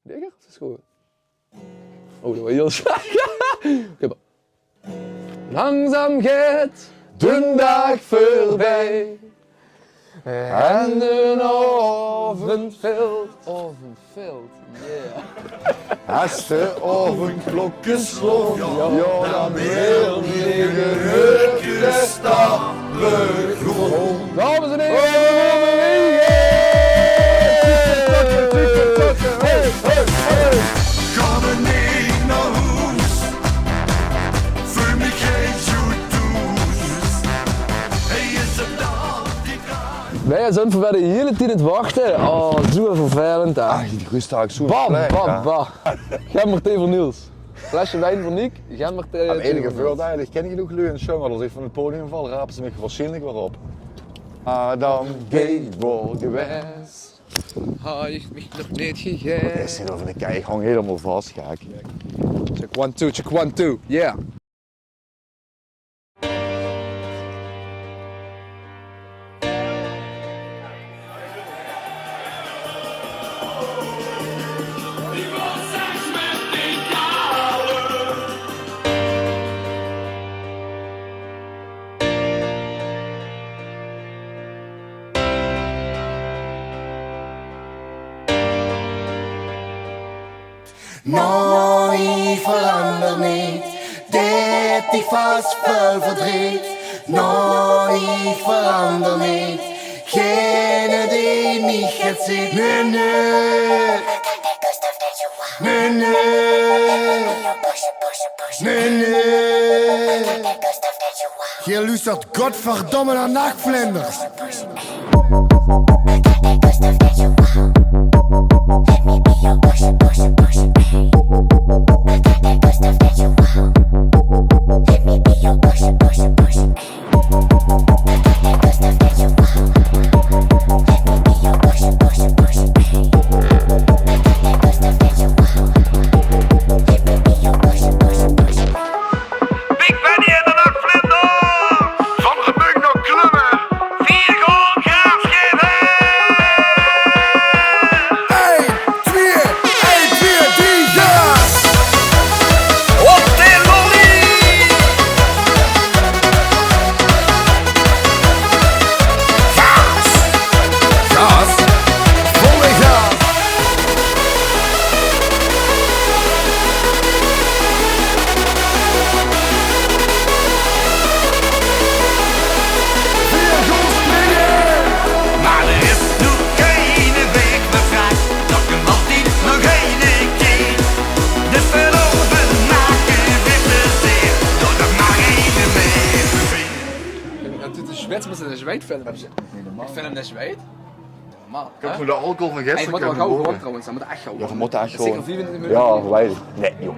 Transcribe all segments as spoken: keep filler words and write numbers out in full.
Lekker? Dat is goed. Oh, dat was heel slecht. Oké, maar. Langzaam geit de daag veurbij. En de aovend vilt. Aovend vilt, yeah. Es de aovendklok slaot, ja, dan weer de stappe groen. Dames en heren, hey, hey, hey. Gaon we neet nao hoes? Veul mich gein zoe thoes. Hey, is 't al die Wij zeen veur de hele tied aan 't wachte. Oh, zoe vervelend, hè. Ah, die rust eigenlijk zoe. Bah, bah, bah. Gemberthee veur Niels. Flesje wijn veur Niek, gemberthee. Het enige voordeel, ik ken genoeg lui in Sjömmert. Als ik van het podium val, rapen ze mich waarschijnlijk weer op. Ah, dan geit wel gewaes. Had ik mich nog neet gegaeve. Is dit over de kei? Ik hang helemaal vast, gek. Check one, two, check one, two. Yeah. Noe, ich verander neet, det ich vas väöl verdreet. Noe, ich verander neet, geine dae mich get zeet. Nae, nae. Nae, nae. Nae, nae. Geer luustert godverdomme nao Nachtvlinders. Big Benny en de Nachtvlinders! Van Remunj nao Klumme, veer gaon gaas gaeve! Ein, twieë, ein, twieë, drie, gaas! Op de lolly! Gaas! Gaas! Volle gaas! Mer d'r is noe geine waeg mie vrie, det kan altied nog eine kier. Dus veer loupe make witte zeer, door de marine mee. En toen de Zwits, mós se de Zwits filme. Ich film de Zwits. Normaal, hè? Ik heb voor de alcohol van gisteren kunnen bewaren. Hey, je moet wel gauw gewoon trouwens, dat moet echt gauw. Ja, we moeten echt gewoon. Zeker vijfentwintig minuten. Ja, verwijder. Nee, joh.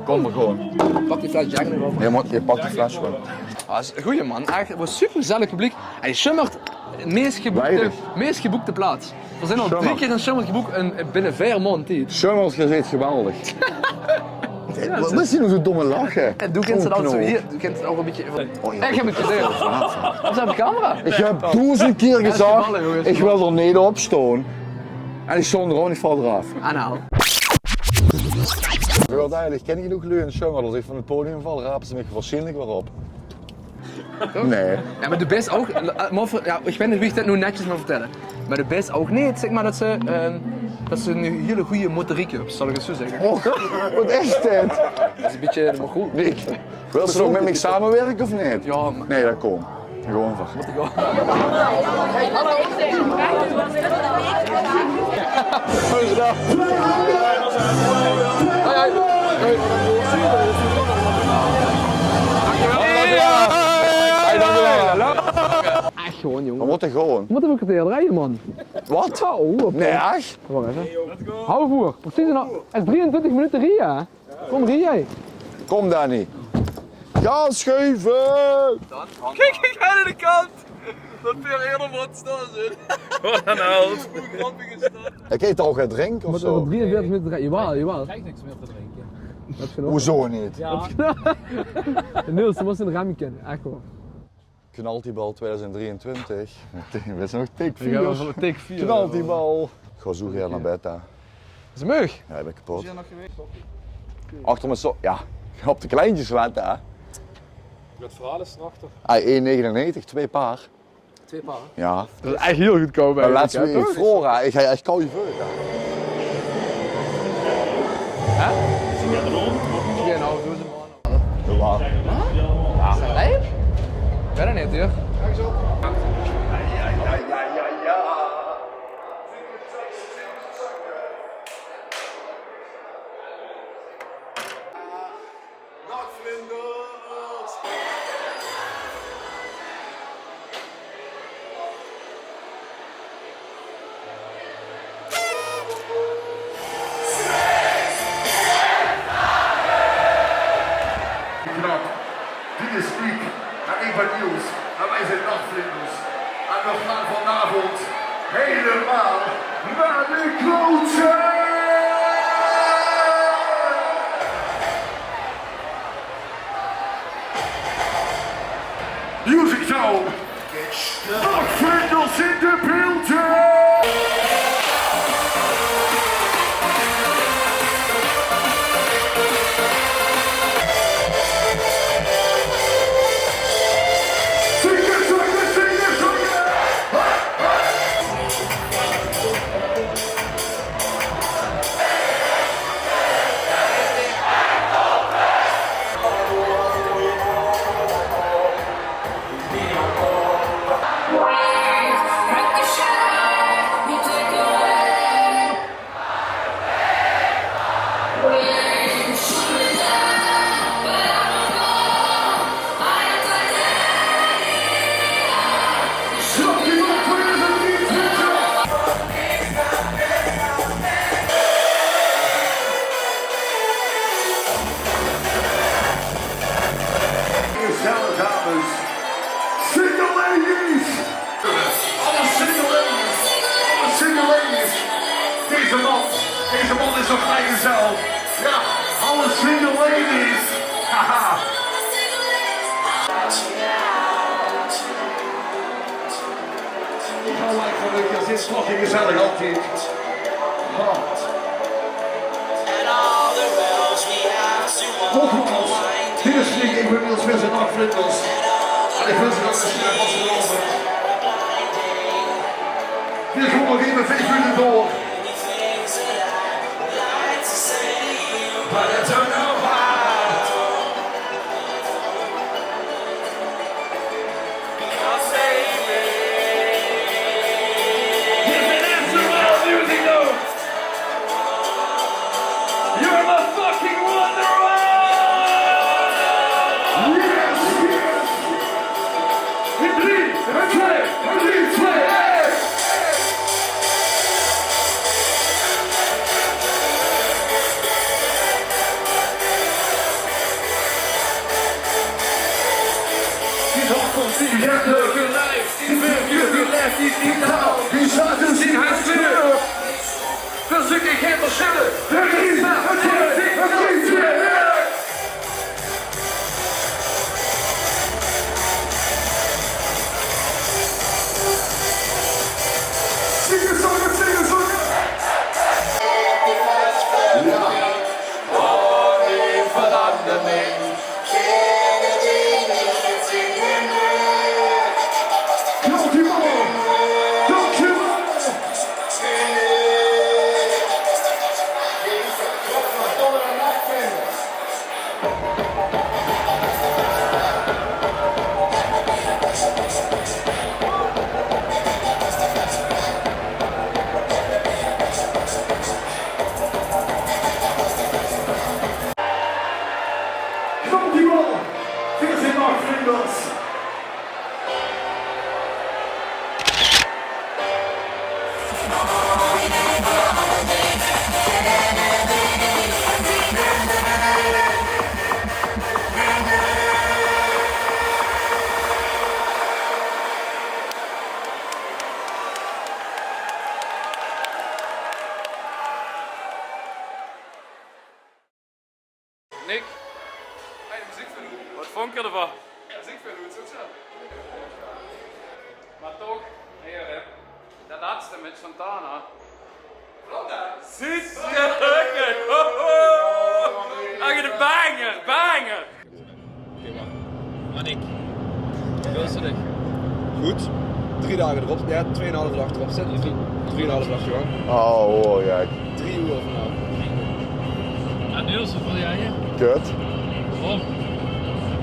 Kom maar gewoon. Pak die fles Jack nog over. Je moet, je pakt die fles gewoon. Ah, dat is een goeie man. Echt, het was super gezellig publiek. Hey, Sjömmert, meest geboekte, meest geboekte plaats. We zijn al drie keer in Sjömmert geboekt en binnen vier maanden tijd. Sjömmert, je zit geweldig. Wat is die nou zo domme lachen? En doe kent het al zo hier, doe kent het ook een beetje van. Oh, ja. Ik heb het gezegd. Of zijn de camera? Ik heb duizend keer gezegd, ik wil er niet op staan. En ik stond er ook niet van eraf. Aanhaal. Ik ken genoeg lui in Sjömmert, als ik van het podium val, rapen ze mich waarschijnlijk weer op. Nee. Ja, maar de best ook, ja, ik weet niet wie ik dat nu netjes moet vertellen. Maar de best ook niet, zeg maar, dat ze, ehm, dat ze een hele goede motoriek hebben, zal ik het zo zeggen. Oh, wat is dit? Dat is een beetje, maar goed. Nick, wil ze nog met mij samenwerken of niet? Ja, maar nee, dat komt. Gewoon van. Moet ik wel. Hallo. Hey, dankjewel. Echt gewoon, jongen. We moeten gewoon. We moeten een kwartier rijden, man. Wat? Oh, nee, echt? Wacht even. Half uur. Precies, het is drieëntwintig minuten rijden, hè? Kom, rie jij. Kom, Danny. Gas geven! Kijk, ik ga aan de kant. Dat Peer eerder moet staan zit. Wat een held. Hoe grappig is dat? Ik eet toch geen drink of zo? Drieënveertig minuten rijden. Jawel, jawel. Ik krijg niks meer te drinken. Hoezo niet? Ja. Niels, je moet een remje kennen. Echt wel. Knalt die bal tweeduizend drieëntwintig. We zijn nog take vier. Knalt die bal. Ik ga zo graag naar bed, hè. Is meug. Ja, ik ben kapot. Achter me zo, ja, op de kleintjes lette, hè. Wat verhaal is erachter? Ah, één negenennegentig, twee paar. Twee paar? Ja. Dat is echt heel goedkoop. Maar laatst weer in Flora, ik ga echt koud veuren. Hè? Twee en een half dozen. Jawel. Ja. Is dat live? Ik weet het niet, hoor. Nachtvlinders. Knap. Dit is Nick. En ik ben Niels. En wij zijn Nachtvlinders. En we gaan vanavond helemaal naar de kloten. Music Show. Nachtvlinders in de building. Zing het, zing het, zing het, zing het. Gezellig, dames. Single ladies. Alle single ladies. Alle single ladies. Deze man, deze man is nog vrijgezel. Ja, alle single ladies. Haha. Dit is fucking gezellig altijd. Ha. Nogmaals, dit is Nick, ik ben Niels, we zijn Nachtvlinders. En ik wens je dat je snel vastgelopen. Dit komt nog even vijf minuten door. Maar dat zou nou maar. Give it up to our music, though. You're the fucking wonder. Yes, yes. In drie, in twee, in drie, twee, één. Die opkomst, die hebt er gelijk. Die wil je, die legt die niet aan. Die staat in zijn huis weer. Verzoek ik hem te schudden. Het is, het is, het is weer. Zing het, zing het, zing het, zing het. Ja. Oh, nee, verdamme. Dankjewel. Dankjewel. Dankjewel. Dit is Nachtvlinders. Nick. Hey, de muziek van u. Wat vond je ervan? De muziek van u, is ook zo. Maar toch, hier, hè. De laatste met Santana. Vlot, hè? Ziet je? Good. Drie daag d'rop, jao, twieënhalve daag d'rop zitte. Drie, drieënhalve daag gegange. Oh, oh, jao. Drie oer vanaaf. Jao, Niels, wat wils doe hie? Kut. Waorom?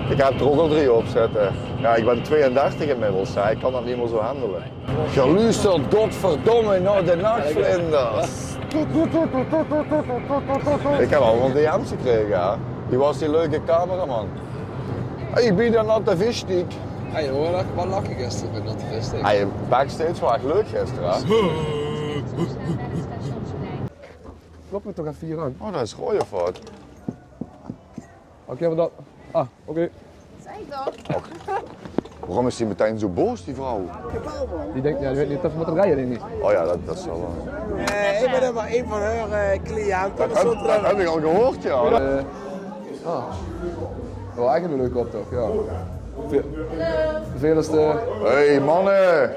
Ich höb d'r ouch al drie op zitte. Jao, ich bön twieëndertig inmiddels, hè. Ich kan dat neet mie zo handele. Geer loestert godverdomme nao de Nachtvlinders. Ich höb allemaol D M's gekrege, hè. Wie waas die leuke cameraman? Hey, bie de natte visstiek. Hey, hoor, dat waal lache gister bie natte visstiek. Hey, backstage waas ech leuk gister, hè? Klop me toch effe hie aan. Oh, dat is Roy of wat? Oké, maar dat. Ah, oké. Waorom is die meteen zo boos, die vrouw? Die dink, jao, die weit neet dat ze mót rieje, dink ich. Oh jao, dat, dat zal waal. Eh, ich bön mer ein van häör, eh, cliënte. Dat höb, dat höb ich al gehuurd, jao. Eh, ah. Waal eigelik ein leuke optoch, jao. Ve-, vervelendste. Hey, manne.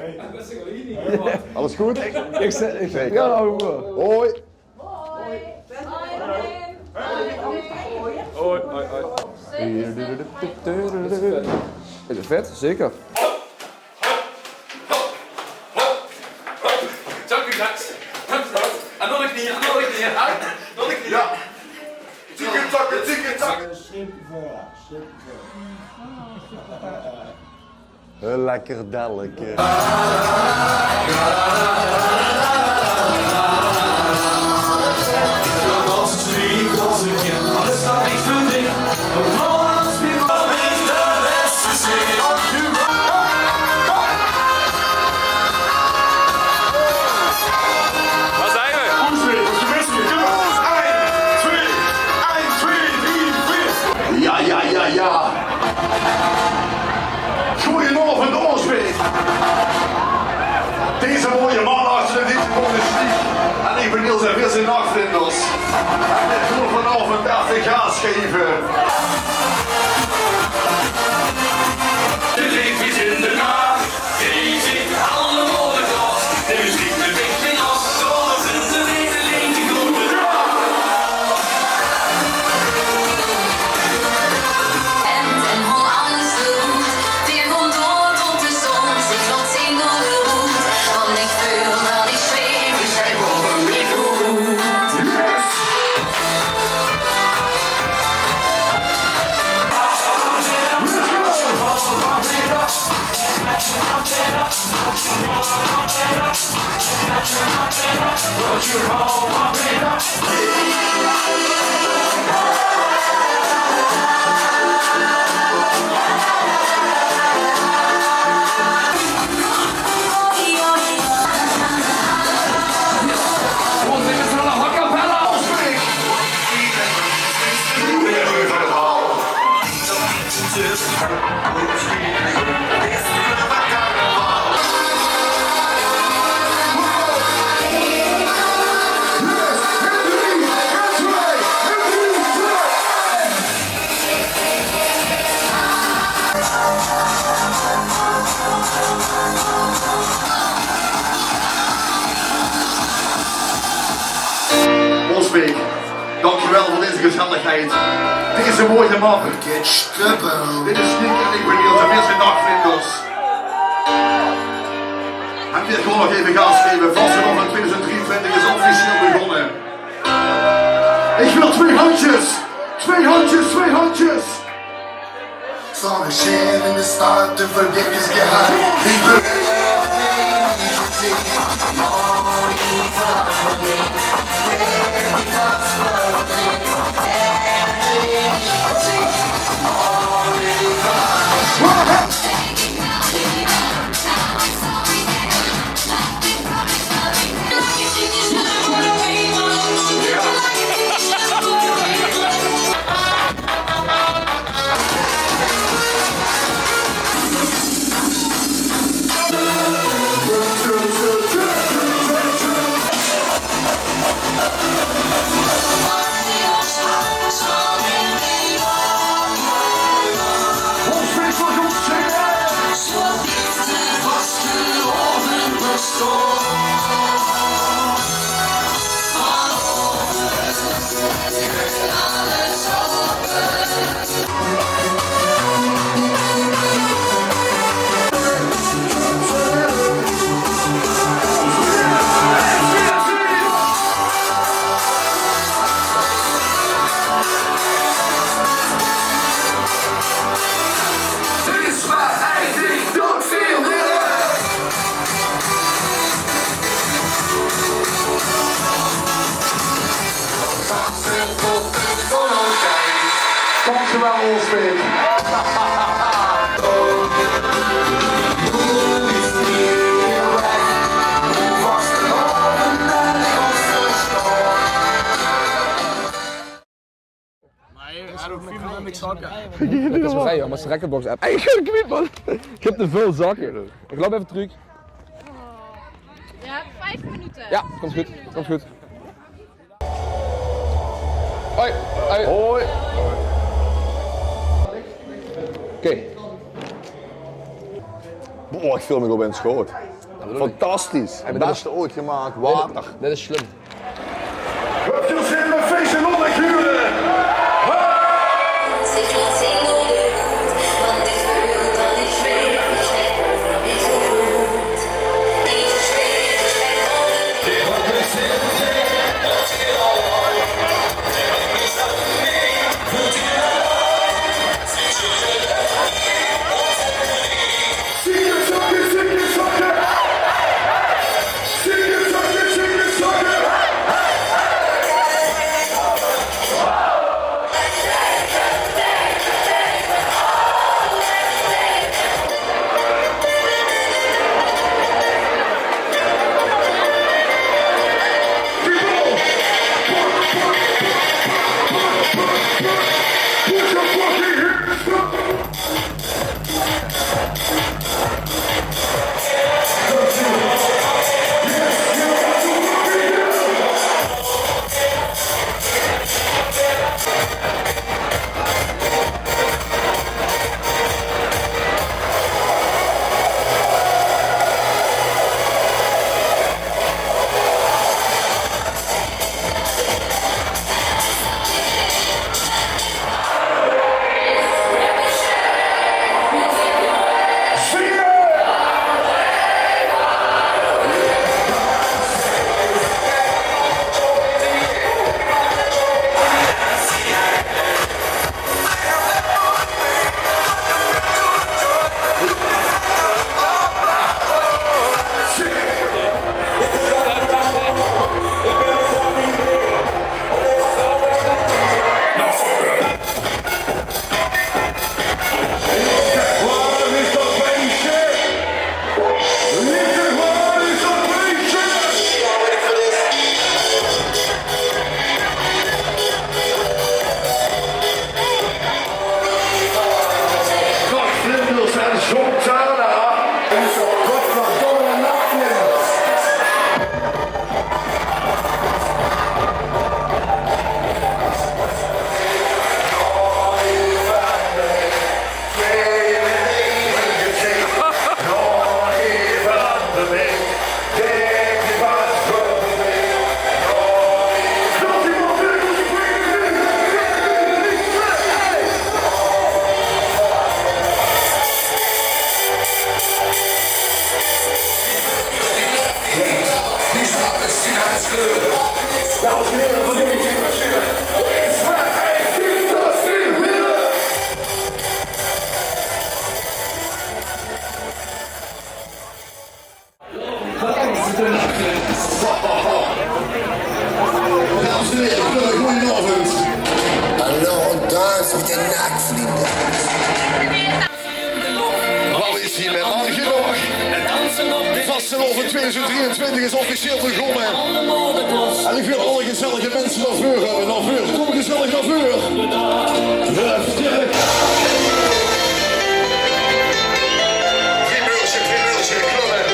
Alles good? Ich zèk, ich zèk, jao, jao. Hoi. Hoi. Hoi, hoi, hoi. Is 't vet? Zeker. Dank u, Max. Dank u, Max. Aan alle knieën, aan alle knieën. Aan alle knieën. Jao. Tieketak, tieketak. Ein lekker delleke. Waar zijn we? Jao, jao, jao, jao. Goojenaovend, Oosbeek. Deze mooie man achter de digital stiek. En ich bön Niels en veer zeen Nachtvlinders. En dit doon v'r vanaovend effe gaas geve. De leef is in de nacht. En, en hol alles door. Veer gaon door tot de zon zich laot zeen door de roet. Want ich veul dat ich zweef, dus veer gaon weer door. Oosbeek, dankjewel veur deze gezelligheid. Deze mooie man. Dit is Sneek en ich bön Niels en veer zeen Nachtvlinders. En veer gaon nog effe gaas geve. Vastelaovend twieëdoezend drieëntwintig is officieel begós. Ich wil twee handjes. Twee handjes, twee handjes. Zal ich sjèn in de stad de verbinding gehad. Ich bön Dankjewel, Oosbeek. Hey, I don't feel like soccer. Dat is vrij, joh, maar de Rekkenbox app. Hey, ik kwiet, man. Ik heb te veel zakken. Ik loop even terug. Ja, vijf minuten. Ja, komt goed. Komt goed. Hoi. Hoi. Oké. Boah, ik voel me opeens goed. Fantastisch. Het beste ooit gemaakt. Water. Dit is slim. Höb geer zin in ein fieske in Noord-Hure? Zich laat zien door de hoed, want ik wil dat ik zweef, ik zeg over wie zo goed. Deze zweef, ik zeg over wie zo goed. Toch, Flinders en Santana. En zo, godverdomme, nachtje. Dames en heren, goedenavond. Hallo, daar is de nachtvlinder. Wat is hier met man genoeg? Vastelaovend tweeduizend drieëntwintig is officieel begonnen. En ik wil alle gezellige mensen naar voren hebben. Naar voren. Kom gezellig naar voren. Primeurtje, primeurtje, knallen.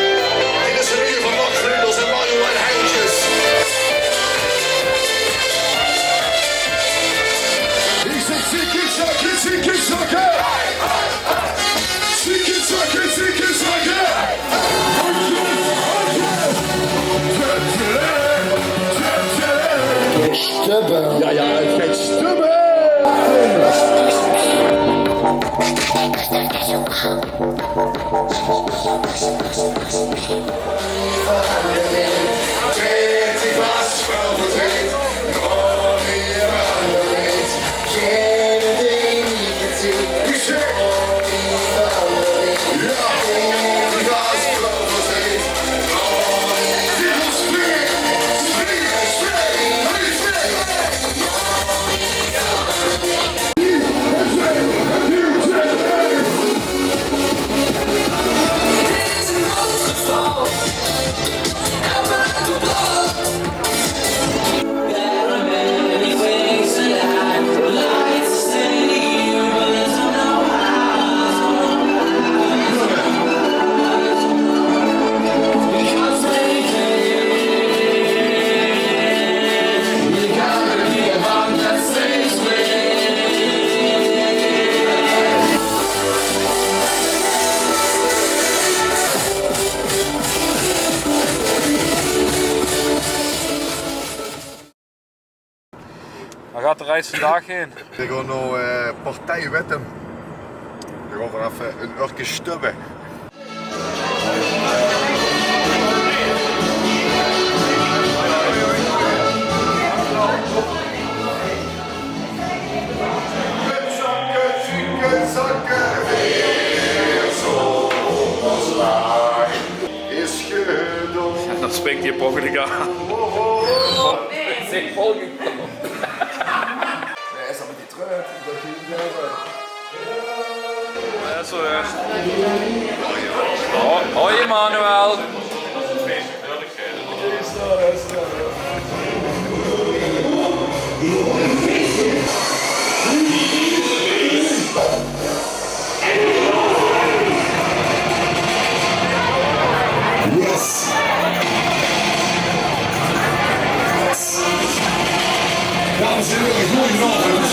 Dit is de nieuwe van Mark Vlinders en Marjolein Heintjes. Ik zeg, zieke zakken, zieke zakken. Zieke zakken, zieke zakken. Stubbe. Ja, ja, het gaat stubbe. Wao geit de reis vandaag hin? Veer goon nao, eh, Partij Wettem. Veer goon effe ein uurke stubbe. Is gedoon. Jao, dan springt die Pogacar. Oh, oh, oh. Is echt volgeklop. Jao, is dat mit die trui? Dat ging neet euver. Jao, zo is. Hoi, hoi, Emmanuel. Yes. Dames en heren, goedenavond.